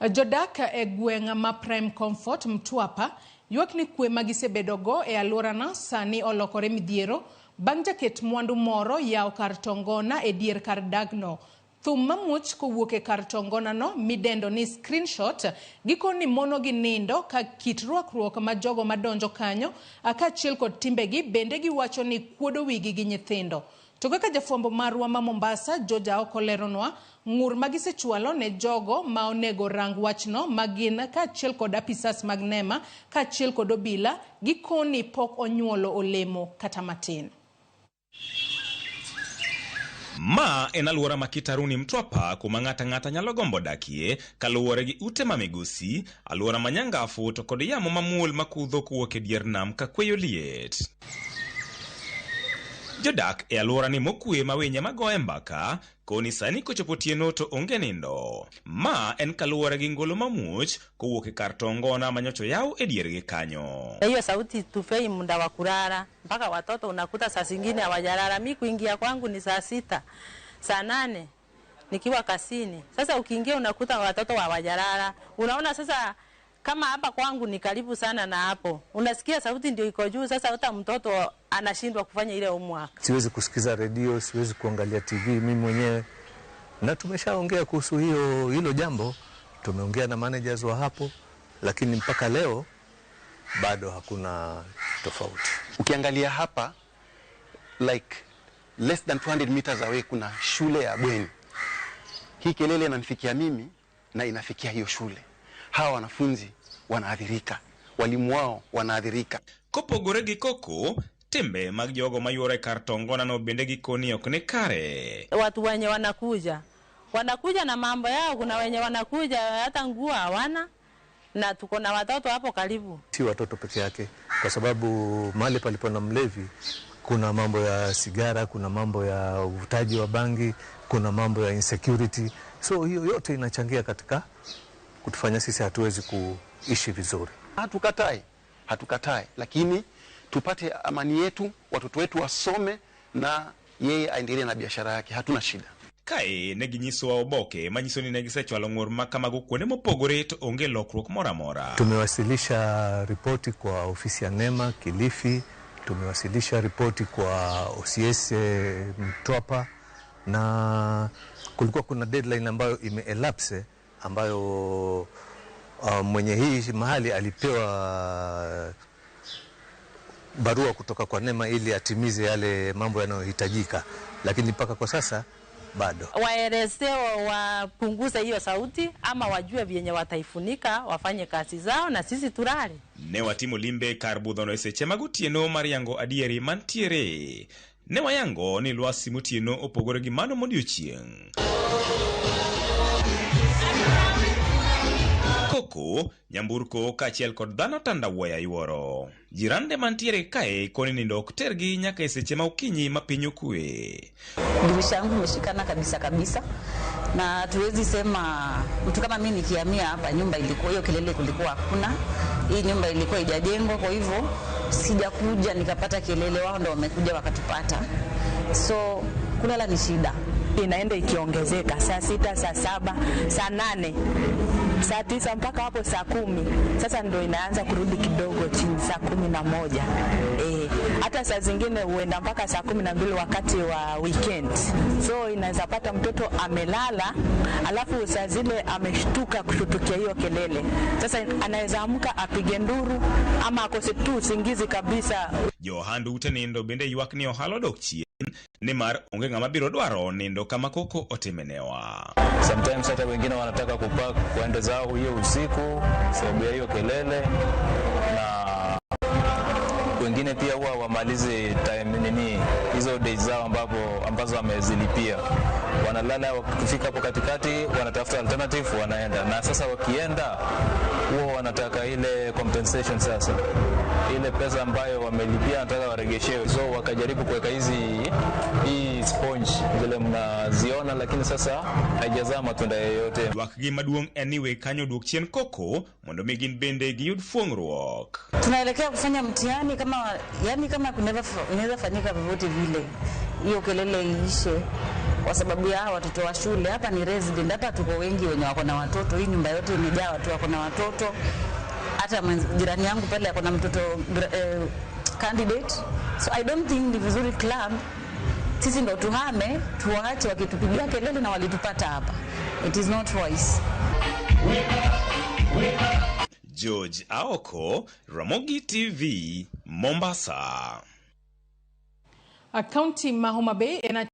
Jodak e gweng' ma Prime Comfort Mtwapa ywak ni kwe ma gisebedogo e alworano sani olokore midhiero bang' jaket mwandu moro yawo kar tongona e dier kar dagno. Thum mamuoch kowuok e kar tongonano midendo ni screenshot gikoni mono gi nindo ka kit rwakruok ma jogo madonjo kanyo kaachiel kod timbegi bende giwacho ni kuodo wigi gi nyithindo. To kaka jafwambo marwa ma Mombasa George Aoko leronwa, ng'ur ma gisechwalo ne jogo ma onego rang wachno ma gin kaachiel kod apisas mag NEMA kaachiel kod obila gikoni pok onyuolo olemo kata matin. Ma en alwora ma Kitaruni Mtwapa kuma ng'ata ng'ata nyalo gombo dakie kaluwore gi ute ma migosi, alwora ma nyangafu to kod yamo mamuol makudho kowuok e dier nam ka kweyo liet. Jodak e alwora ni mokwe ma winye magoye mbaka koni sani kochopo otieno to onge nindo. Ma en kaluwore gi ngolo mamuoch kowuok e kar tongona manyocha oyaw e diergi kanyo. Hiyo sauti tupei muda wa kulala mpaka watoto unakuta saa zingine hawajalala. Mi kuingia kwangu ni saa 6, saa 8 nikiwa kazini. Sasa ukiingia unakuta watoto hawajalala. Unaona sasa kama hapa kwangu ni karibu sana na hapo. Unasikia sauti ndio iko juu, sasa hata mtoto anashindwa kufanya ile homework. Siwezi kusikiza redio, siwezi kuangalia TV mimi mwenyewe. Na tumeshaongea kuhusu hilo jambo, tumeongea na managers wa hapo, lakini mpaka leo bado hakuna tofauti. Ukiangalia hapa like less than 200 meters away kuna shule ya bweni. Hii kelele inanifikia mimi na inafikia hiyo shule. Hawa wanafunzi wanaathirika, walimu wao wanaathirika. Kopogore gi koko, timbe mag jogo mayuore kar tongona no bende gikoni ok ni kare. Watu wenye wanakuja na mambo yao, kuna wenye wanakuja hata nguo hawana, na tuko na watoto hapo karibu. Si watoto peke yake, kwa sababu mahali palipo na mlevi kuna mambo ya sigara, kuna mambo ya uvutaji wa bangi, kuna mambo ya insecurity. So hiyo yote inachangia katika kutufanya sisi hatuwezi kuishi vizuri. Hatukatai, lakini tupate amani yetu, watoto wetu wasome na yeye aendelee na biashara yake, hatuna shida. Kae ne ginyisowa oboke manyiso ni ne gisechwalo ng'ur ma kamago kuonde mopogore to onge lokruok moro amora. Tumewasilisha ripoti kwa ofisi ya NEMA Kilifi, tumewasilisha ripoti kwa OCS Mtwapa, na kulikuwa kuna deadline ambayo imeelapse, ambayo mwenye hii mahali alipewa barua kutoka kwa NEMA ili atimize yale mambo yanayohitajika, lakini mpaka kwa sasa bado. Waelezewe wapunguze hiyo sauti ama wajue vyenye wataifunika, wafanye kazi zao na sisi tulale. Ne watimo limbe kar budhono e seche mag otieno mar yango adieri mantiere. Ne wayango ni lwasi motieno opogore gi mano modiochieng'. Koko, nyamburko kaachiel kod dhano tandawuoya yuoro. Jirande mantiere kae koni nindo ok tergi nyaka e seche ma okinyi ma piny okwe. Dirisha yangu imeshikana kabisa kabisa, na tuwezi sema mtu kama mimi nikihamia hapa nyumba ilikuwa hiyo kelele kulikuwa hakuna. Hii nyumba ilikuwa haijajengwa, kwa hivyo sijakuja nikapata kelele, wao ndio wamekuja wakatupata. So kulala ni shida. Inaenda ikiongezeka saa 6, saa 7, saa 8, saa 9 mpaka hapo saa 10. Sasa ndio inaanza kurudi kidogo chini saa 11. Hata saa zingine huenda mpaka saa 12 wakati wa weekend. So inaweza pata mtoto amelala, alafu saa zile ameshtuka kushtukia hiyo kelele. Sasa anaweza amka apige nduru ama akose tu usingizi kabisa. Johand ute nindo bende ywak ni ohala odok chien nimar onge ng'ama biro dwaro nindo kama koko otimenewa. Sometimes hata wengine wanataka kupark waende zao hiyo usiku sababu ya hiyo kelele, na wengine pia huwa wamalize time nini hizo days zao ambazo wamezilipia. Wanalala, wakifika hapo katikati wanatafuta alternative wanaenda. Na sasa wakienda huwa wanataka ile compensation, sasa ile pesa ambayo wamelipia wanataka waregeshewe. So wakajaribu kuweka hii sponge zile mnaziona, lakini sasa haijazaa matunda yoyote. Ywak gi maduong' en ni weg kanyo duok chien koko mondo mi gin bende giyud fuong'ruok. Tunaelekea kufanya mtihani kama, yani kama inaweza fanyika vyovyote vile, hiyo kelele iishe. kwa sababu ya hawa watoto wa shule. Hapa ni resident, hapa tuko wengi wenye wako na watoto. Hii nyumba yote imejaa watu wako na watoto. Hata jirani yangu pale ako na mtoto candidate. So I don't think ni vizuri club sisi ndo tuhame tuwaache wakitupigia kelele na walitupata hapa. It is not wise. George Aoko, Ramogi TV, Mombasa. Kaunti ma Homa Bay en achiel.